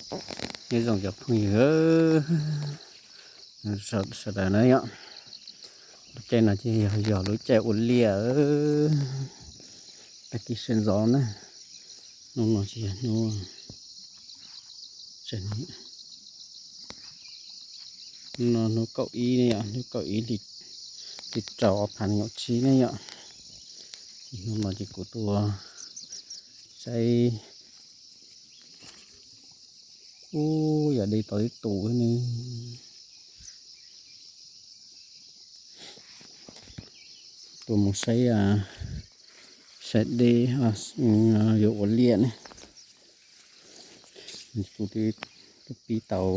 Nyob zoo cov phooj ywg sawv daws na yom. Lub caij no ces yog yog lub caij ua liaj, tag kis sawv ntxov na. Hnub no ces yog hnub, hnub no hnub kaum ib ne yom, hnub kaum ib hli rau ob phav nees nkaum tsib ne yom. Ces hnub no ces kuv tuaj saib ub, yam dej tau ib tus ne. Tuaj mus saib, saib dej, yuav ua liaj ne. Kuv twb pib tau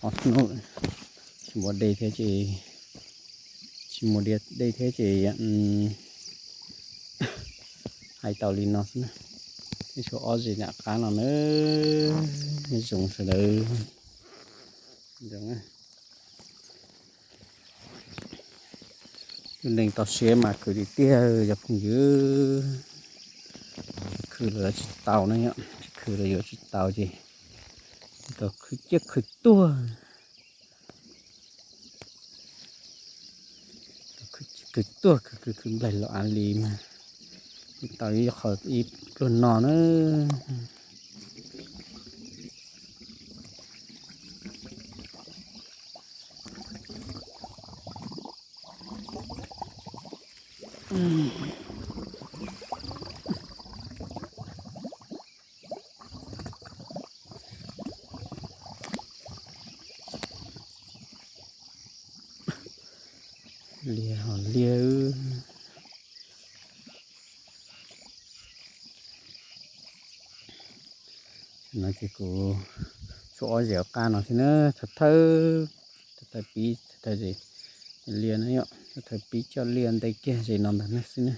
ob hnub, tsis muaj dej thiab ces, tsis muaj dej thiab ces hais tau li no xwb na. Ib tshuav ob zes nram qab no na, zoo sawv daws. Tus neeg tau siab mas khwv tiag tiag cov phooj ywg. Tsis khwv los yuav tsis tau ne yom, tsis khwv los yuav tsis tau ces tau khwv ciaj khwv tuag. Khwv tuag khwv khwv khwv nplaig los av li mas tau ib qho ib pluag no na. Liaj ho liaj. No ces kuv tshuav ob zes qab no xwb na, thawj thawj, thawj thawj pib thawj thawj zes liaj na yom, thawj thawj pib coj liaj nte kiag zes no ntag ne xwb na.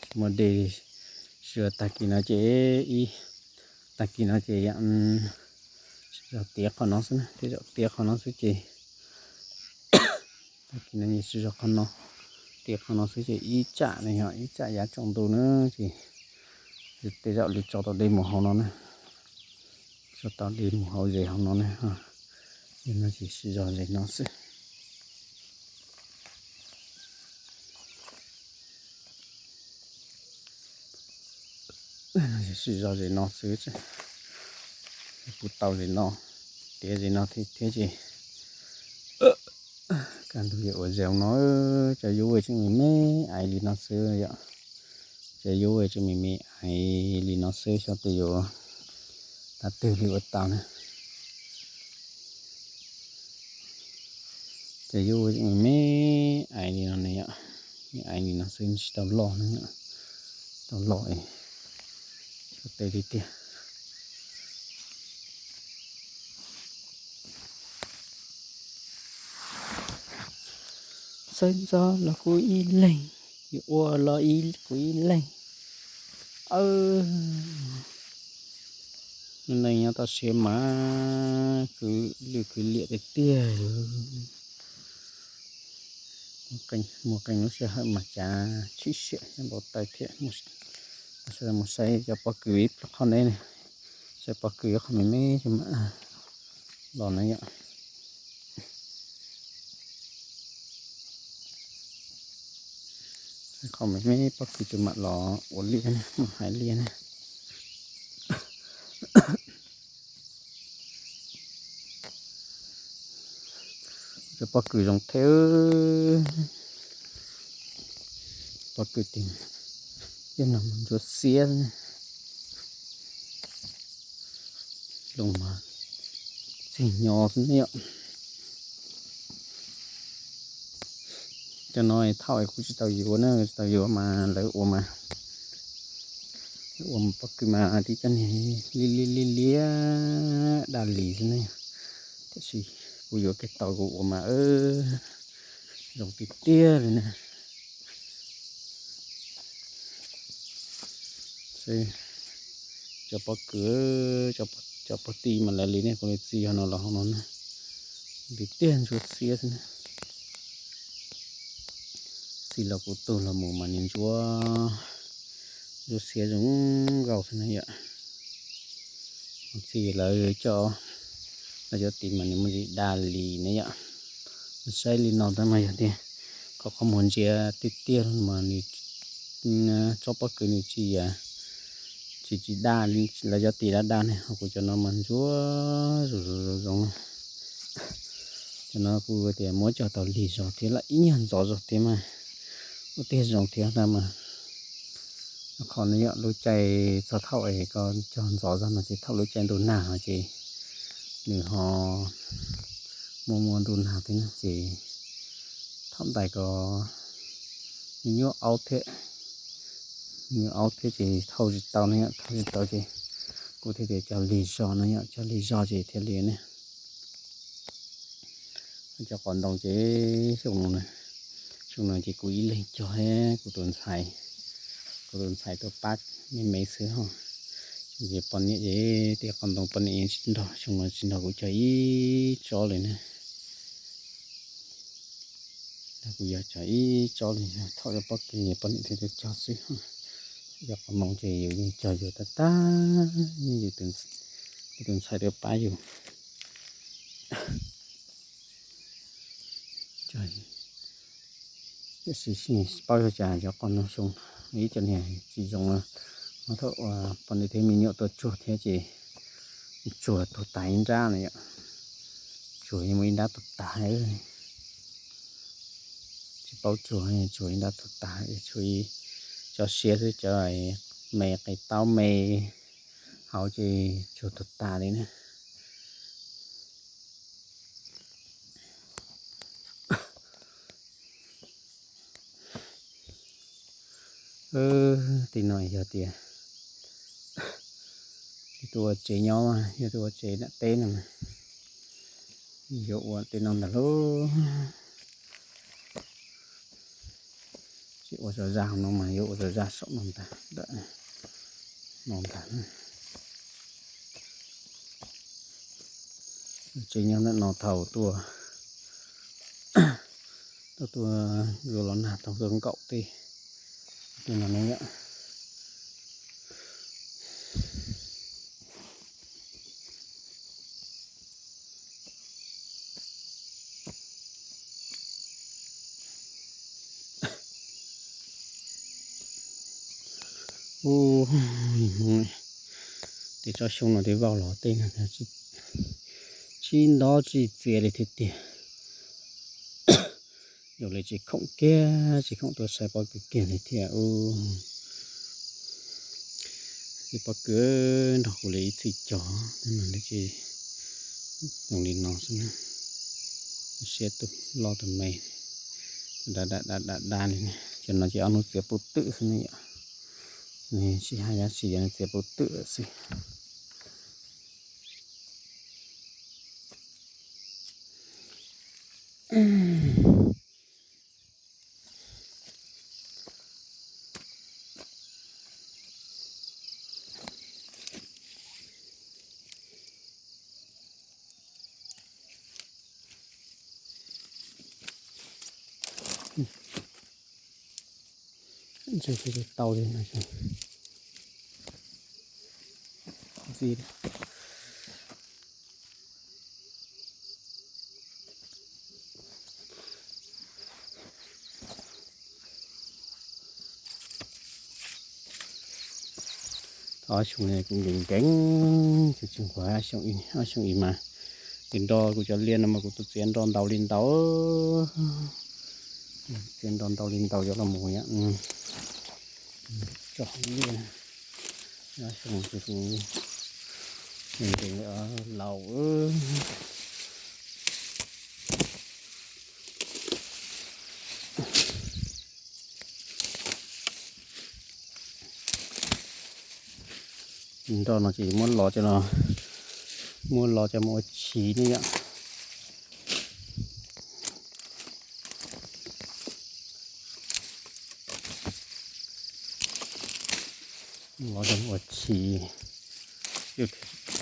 Tsis muaj dej, sij hawm tag kis no ces ib, tag kis no ces yam sij hawm tiav qhov no xwb na, tej zaum tiav qhov no xwb ces tag kis no sij hawm qhov no, tiav qhov no xwb ces ib tsam ne yog ib tsam yav tsaus ntuj na ces tej zaum li tso tau dej mus hauv no na, tso tau dej mus hauv zes hauv no na. Yog no ces sij hawm zes no xwb. Sij hawm zes no xwb, kuv tau zes no, tiav zes no thiab ces kaj ntug yuav ua zes no, cov yuav ua tseem me me aiv li no xwb yom. Cov yuav ua tseem me me aiv li no xwb, xyov tes yuav tav twg li ua tau na. Ces yuav ua me me aiv li no ne yom, me aiv li no xwb tsis tau loj na, tau loj xyov tes li tiag. Sawv ntxov los kuv ib leeg, yuav ua los kuv ib leeg. Neej nyob toj siab mas khwv lwj khwv liam tiag tiag. Muaj qee lub sij hawm mas cav tshim siab npau taws thiab. Sawv daws mus saib cov pob kws ib qho ne, saib pob kws ib qho me me cov mam los na yom. Qhov me me pob kws cov mam los ua liaj, mam hais liaj na. Cov pob kws zoo thiab. Pob kws tim, yog no ntsuab xiab. Loo mas txig nyo xwb yom. Cov no thaum kuv tsis tau yuav na, tsis tau yuav mas lawv ua mas, lawv ua mas pob kws mas tib cov niag liab liab liab daj lis xwb ne. Tiam sis kuv yuav kiag tau kuv ua mas zoo tiag tiag li na. Xwb, Cov pob kws, cov pob tij mas lawv li nej kuv li txiv yog no los hauv no na. Li tiag ntsuab xiab xwb na. Txiv los kuv tug los mus mas nws ntsuab, ntsuab xiab zoo nkauj xwb na yom. Txiv lawv coj, lawv cov tid mas nws muaj ntsis daj li na yom. Saib li no tab mas yog tias koj qhov muag ntsia tiag tiag mas nws tsob pob kws nws tsis, tsis, tsis daj, lawv cov tid daj daj ne, ho kuv cov no mas ntsuab zoo zoo zoo. Cov no kuv tias muab cog tau lig zog thiab, lam ib nyuag ntxov zog thiab mas ua tiag zoo thiab ntag mas. Qhov no yog lub caij txog thaum es koj cog ntxov zog no ces thaum lub caij ntuj nag no ces nws ho muaj muaj ntuj nag thiab na ces thaum ntawd ko nyuaj aub thiab, nyuaj aub thiab ces thauj tsis tau na yom, thauj tsis tau ces kuv thiaj tias cog lig zog no yom, cog lig zog ces thiaj li ne. Cov qos ntoo ces xyoo no, xyoo no ces kuv ib leeg cog, kuv tus ntxhais, kuv tus ntxhais tuaj pab me me xwb ho. Ces poj niam ces tej qos ntoo poj niam yeej tsis nrog, xyoo no tsis nrog kuv cog ib tsob li ne. Nrog kuv yog cog ib tsob li, thaum yog pob kws poj niam thiaj tuaj cog xwb. Yog qos ntoo ces yus yeej cog yus tag tag, yus tus ntxhais tuaj pab yus. Tiam sis paub yog cas cov qos ntoo xyoo ib co niag tsis zoo na. Thaum poj niam thiab me nyuam tuaj tsuag thiab ces tsuag tuag tas ib nrab na yom. Tsuag yeej muaj ib nrab tuag tas. Tsis paub tsuag, tsuag ib nrab tuag tas, tshuav ib co siab xwb, cov me qe taub me hauv ces tsuag tuag tas li na. Tej no yog tias tuaj ua tsev nyob, yog tuaj ua tsev nram teb no, yuav ua tej no ntag lauj. Tsis ua zaj zaj no mas yuav ua zaj zaj saum no ntag, no ntag. Tsev nyob ntawm no thaum tuaj, tuaj, tuaj yuav los nag tau tuaj nkaum tej, tej no ne yom. Ub, tej tsob xyoob no tej vau los tej no tsis nto tsis txias li thiab tiag. Yus li tsis khoom kiag, tsis khoom tuaj saib pob kws kiag li thiab. Ub, tej pob kws nrog kuv li ib txhij cog, tej no li tsis zoo li no xwb na. Siab tus loj tus me, da da da da li ne. Cov no ces ob hnub txiav puv twm xwb ne yom. Nws tsis haj yam tsis yog nws txiav puv twm xwb. Ntshe tsis tau li no. Ntxim. Ob xyoo no kuv nkees nkees, tsis tsis nquag ob xyoo ib, ob xyoo ib mas nws nro kuv cov liaj no mas kuv tus txiav nro ntau li ntau, txiav nro ntau li ntau cov los mus yom. Tso liaj, ob xyoo ces kuv nkees nkees laus. Nroj no ces muab los coj, muab los coj mus ua chiv ne yom. Los coj mus ua chiv, Yus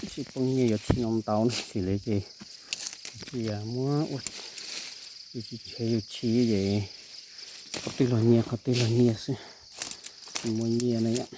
tsis poob nyiaj yuav txhij no ntau ne, tsis li ces tsis muab ua, yus tsis tshev yus txhij ces qhov twg los nyiaj, qhov twg los nyiaj xwb, tsis muaj nyiaj ne yom.